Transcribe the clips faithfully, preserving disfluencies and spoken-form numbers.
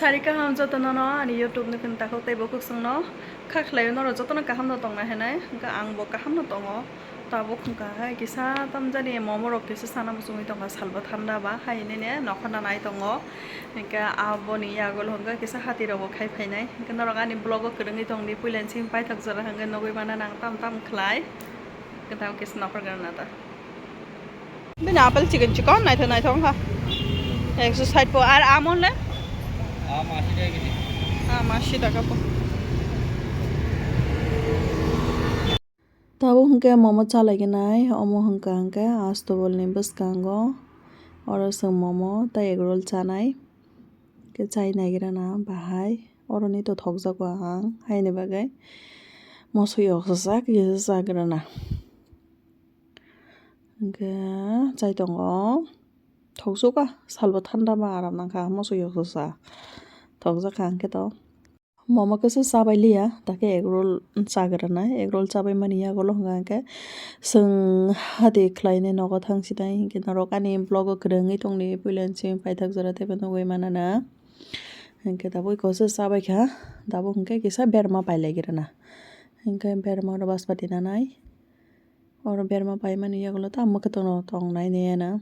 Ari kaham jotono no ani YouTube ni phin takhuk tei bukhuk chwngno kha khlai norok jotono kaham no tongna hinwi hwnkhe ang bo kaham no tongo. Tabuk hwnkha hai kisa tamjani momo rok kisa sana muchungwi tongkha salbo thanda ba hai hinwi ne nokha nanai tongo. Hwnkhe aboni yagulo hwnkhe kisa hati rokbo khai phainai. Hwnkhe norok ani vlog o kwrwngwi tongdi puila ni simi paithak jora hwnkhe nugwi mano nang tam tam khlai. Hwnkhe tabuk kisa nokhor gana ta. Bini apple chikon chikon naithok naithok wngkha. Ekso sait po ar amon le? Am asi taka kg. Am asi taka po. Tabuk hwnkhe momo chalaigenai, omo hwnkha hwnkhe astobolni bwskango oro chwng momo tei egg roll chanai. Khe chai naigrana bahai, oroni to thokjago ang, haini bagwi moso yok sajak, kisa chagrana. Hwnkhe chai tongo, thoksuka, salbo thanda ba aram nangkha, moso yok sa, thokjakha hwnkhe to. Momo kisa chabai liya, takhe egg roll chagrana, egg roll chabai mani yagulo hwnkha hwnkhe chwng hati khlainai nogo thangsinai, hwnkhe norok ani vlog o kwrwngwi tongdi, puila ni simi paithak jora teibo nugwi manana. Hwnkhe tabuk eko se chabaikha, tabuk hwnkhe kisa berma pailaigrana. Hwnkhe berma oro baspati nanai. Oro berma paimani yagulo ta mwkhwtwng rok tongnai niyana.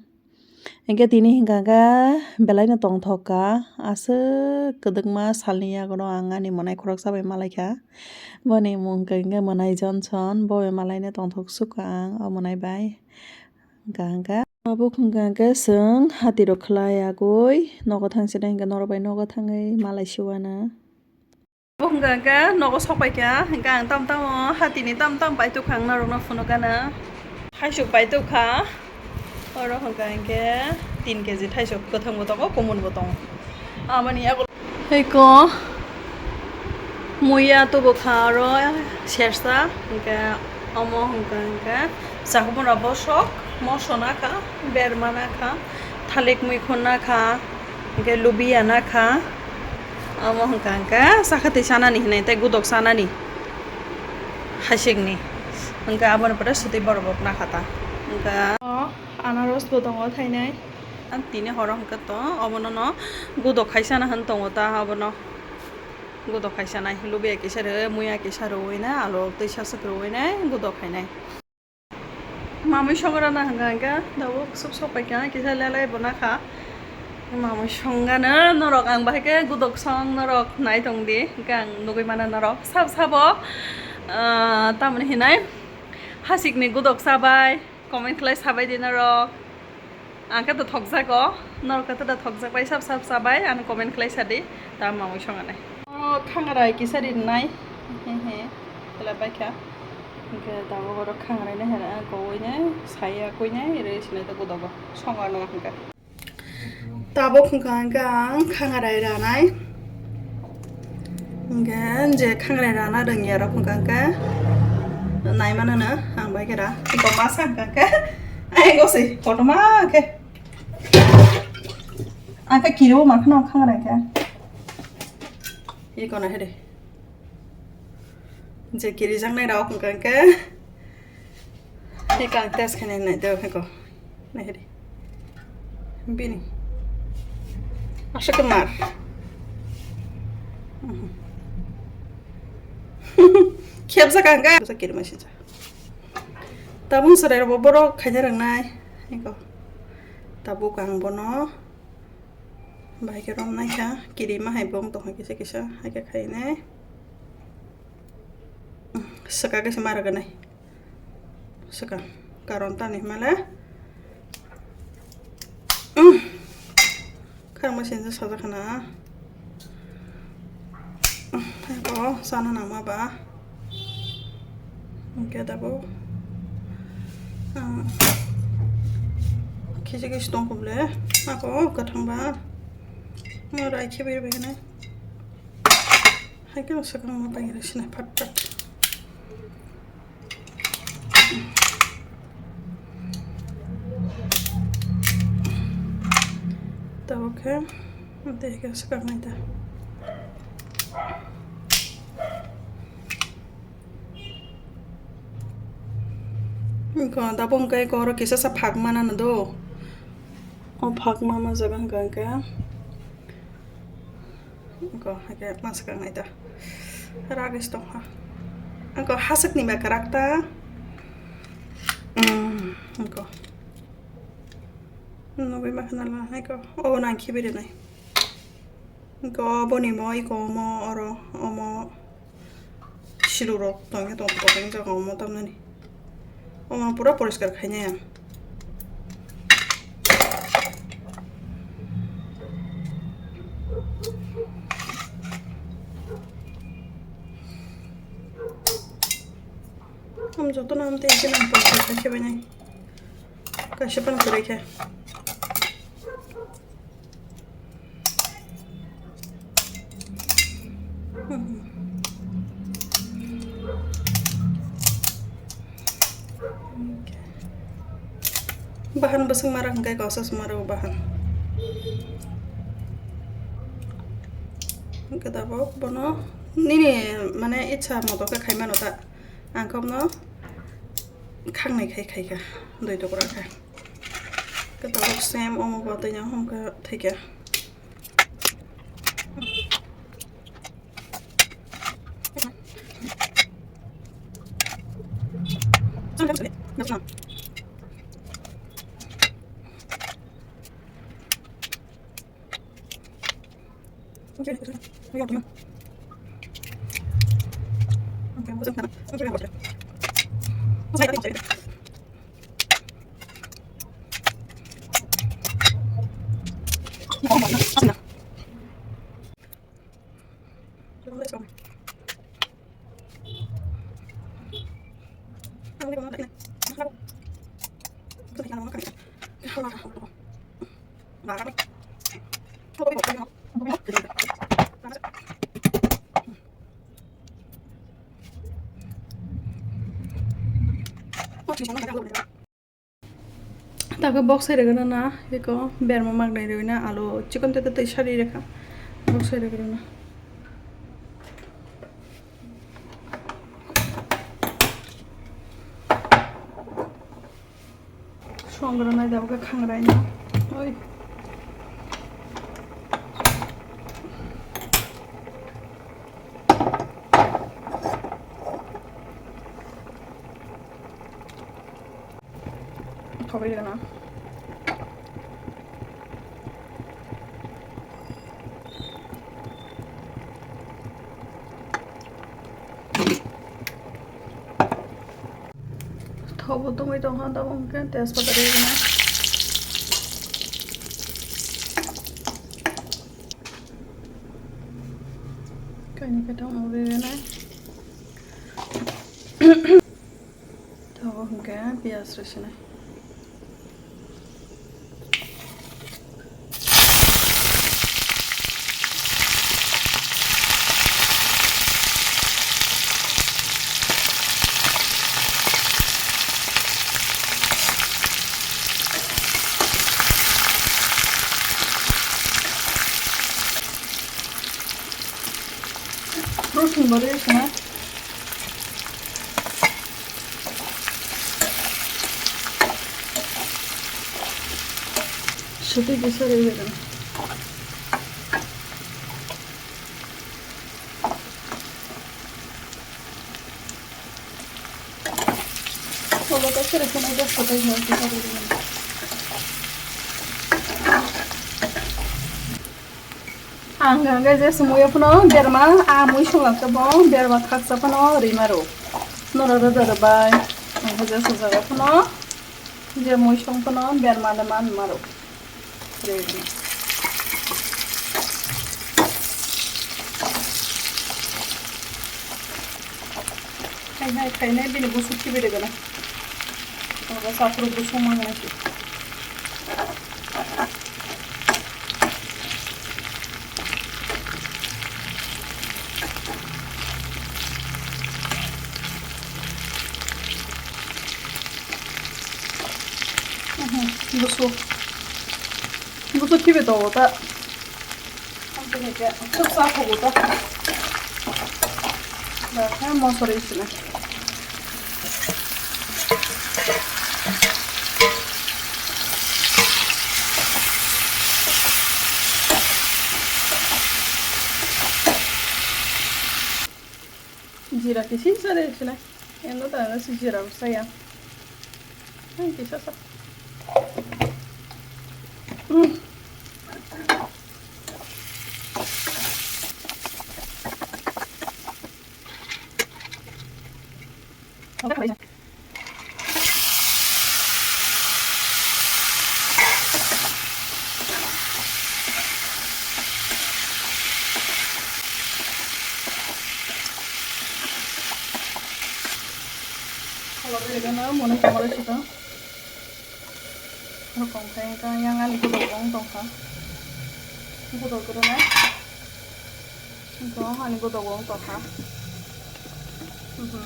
Hwnkhe tini hwnkha khe belaino tongthok kha, aswk kwdwkma salni yagulo ang ani mwnai khoroksa bai malaikha. Boni mung hwnkha hwnkhe Mwnai Johnson, bo bai malaino tongthok sukha ang o mwnai bai. Hwnkha hwnkhe tabuk hwnkha hwnkhe chwng hati rok khlai agwi nogo thangsinai hwnkhe norok bai nogo thangwi malai siwana. Bo hwnkha hwnkhe nogo sokpaikha, hwnkhe ang tamo tamo hatini tamo tamo paitokha ang norokno phunukgana. Thaisok paitokha, oro hwnkha hwnkhe tin keji thaisok kwthwngbo tongo, kumunbo tongo. Aboni yago eko muiya tubukha oro sersa, hwnkhe omo hwnkha hwnkhe chakhumora bosok, moso nakha, berma nakha, thalik muikhun nakha. Hwnkhe lubiya nakha, omo hwnkha hwnkhe sakha twi chanani hinwi tei gudok chanani haisikni, hwnkhe aboni pore swtwi borok rok nakha ta. Hwnkhe o anaros bo tongo thainai. Ang tini horo hwnkhe to obono no gudok khai chana hwn tongo ta, obono gudok khai chanai lubiya kisa rw muiya kisa rwui nai alu twi saswk rwui nai gudok khainai. Mamui songrana hwnkha hwnkhe tabuk swk sokpaikha kisa lelai bo nakha. Mamui songano norok ang bahai khe gudok song norok nai tongdi hwnkhe ang nugui mano norok sab sabo, ah, tamoni hinai hasikni gudok chabai comment khlai sabaidi norok. Ang khe to thokjago, norok khe to thokjak bai sab sab chabai ano comment khlai sadi ta mamui songanai. O khangarai kisa rinai he he khlai baikha. Hwnkhe tabuk oro khangraino hera kowui nai, saya kwi nai, rwi sinai tei gudogo songano hwnkhe. Tabuk hwnkha hwnkhe ang khangrai ranai. Hwnkhe je khangrai rana rwngya rok hwnkha hwnkhe naimano no ang bai khe ra. Iko masa hwnkha hwnkhe ai gosi kotorma khe. Ang khe kiriwo makhno khangrai khe. Iko na hede. Je kirijaknai rok hwnkha hwnkhe. Hika ang test khainai nai de hiko. Nai hede. Bini. Aswk khe mar. Mhm. Khebjak ang ga. Bwsa kirima sija. Tabuk chwrai rok bo borok khaina rwngnai. Hiko. Tabuk ang bono. Bahai khe romnai kha, kirima hai bong tong hai kisa kisa, hai khe khainai. Swkang khe se ma rwgwlai. Swkang, karon tamni hwnba le. Khangma sinjo sajak khna. Eko sana nangma ba. Hwnkhe tabuk, ah, khisi khisi tongkha bwle. Ako kwthang ba. Mo rai khe bai bai khe nai. Hai khe swkang ma bai rw sinai phat phat. Tabuk khe tei khe swkang nai ta. Iko tabuk hwnkhe iko oro kisa sa phak manano do. O phak mama jaga hwnkha hwnkhe. Ko, hake masa kang nai ta. Ragis tong ha. Ko hasik ni ba karak ta. Hmm, ko. Nugui ma khna la hai ko. O nang khibi de nai. Ko boni mo, iko mo, oro, omo. Silurok tongya tong tong tong jaga omo tamnani. Omo pura poriskar khainai ang. Omo jotono omo tei khe nang poriskar khai khe bainai. Kaisa phano kwrwi khe. Bahan bwswk mara hwnkhe kausa se mara o bahan. Hwnkhe tabuk bono nini mane itsa moto khe khai mano ta. Ang khe bono khangnai khai khai kha dui tukra khe. Kwtal same omo bo tei no hum khe thai khe. Tako box sai rwgwna na, eko berma magnai rwina alo chikon tete tei sari rwkha. Box sai rwgwna na. Songra nai da bwkha khangraino. Oi. Thogwi rwna. Thobo tongwi tongkha, tabuk hwnkhe tejpata rwgwna. Kainwi khe tongmung rwgwna. Tabuk hwnkhe piyaj rw sinai. Rosong bo rwi swnai. Sotwi kisa rwi rwgwna. Solo to sere sene de sotwi rwi rwgwna. Ang hwnkhe je sumuyo phano berma, a mui songla khe bo berma khaksa phano rima rw. Norok rwda rwbai. Ang hwnkhe je sujagao phano je mui song phano berma le man ma rw. Rw. Hai hai khainai bini busuk khibi rwgwna. Abo saphuru busuk mangnai se. Mhm, busuk. Busuk khibi tongo ta. Ang tini khe thwksa khubu ta. Da khe mosori sina. Kisi sa de sina. Endo ta na sijira saya. Hai kisa sa. Hmm. Kholobwi rwgano mwnwi tongmani sika. Rokong khe wngkha yang ani godok bo wng tongkha. Godok rwna. Bo ani godok bo wng tongkha. Mhm.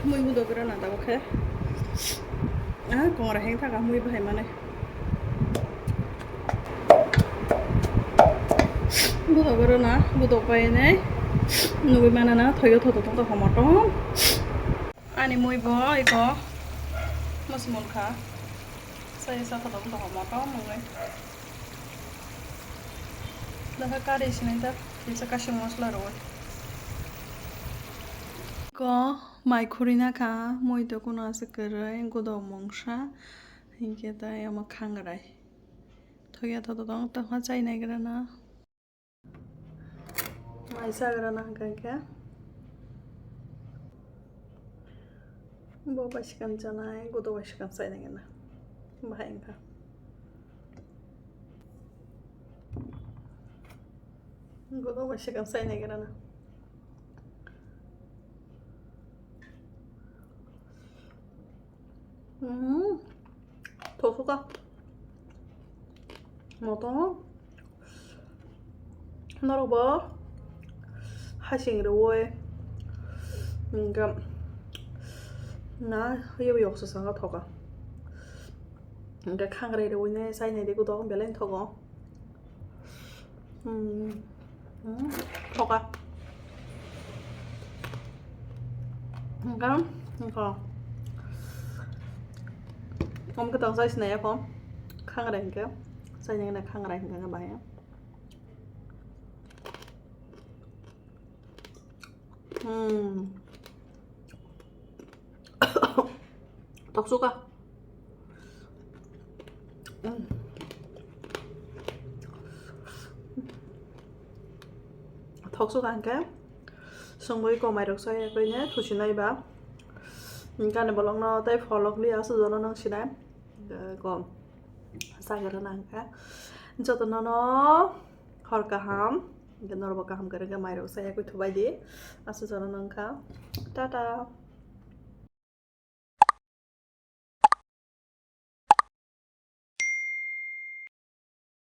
Mui godok rwna tabuk khe. Ah, kongra heng thaka mui bahai mani. Godok rwna, godok bai nai. Nugui mana na, thoyo thoto tong tong homotom. Ani mui bo iko mosmol kha. Sai sa thoto tong tong homotom nugui. Dakha kari sinai ta, kisa kasing mosla rwui. Ko mai khurina kha, mui to kuno aswk kwrwi, godok mungsa. Hinkhe tei omo khangrai. Thokya thoto tong tongma chai naigra na. Mai chagra na hwnkha hinkhe. Bo bai swkang chanai, godok bai swkang chai naigra na. Bahai wngkha. Godok bai swkang chai naigra na. Hmm. Thoksuka. Moto. Norok bo hasing rwui. Hwnkhe na yok sasa thoka. Hwnkhe khangrai rwui ne chai nai di godok belai thogo. Hmm. Hmm. Thoka. Hwnkhe, hwnkhe. Om kwtang chai sinai ya kho. Khangrai hwnkhe. Chai nai na khangrai hwnkhe bahai. Hmm. Toksuka. Hmm. Toksuka hwnkhe. Songwi komai rok soya kwrwi ne thusi nai ba. Gani bolong no tei pholok li aswk jono nang sinai. Kom. Sagar na hwnkhe. Joto no no. Hor kaham, hwnkhe norokbo kaham kwrwngkhe mairok chaya kwi thubai di, aswk jono nangkha, tata.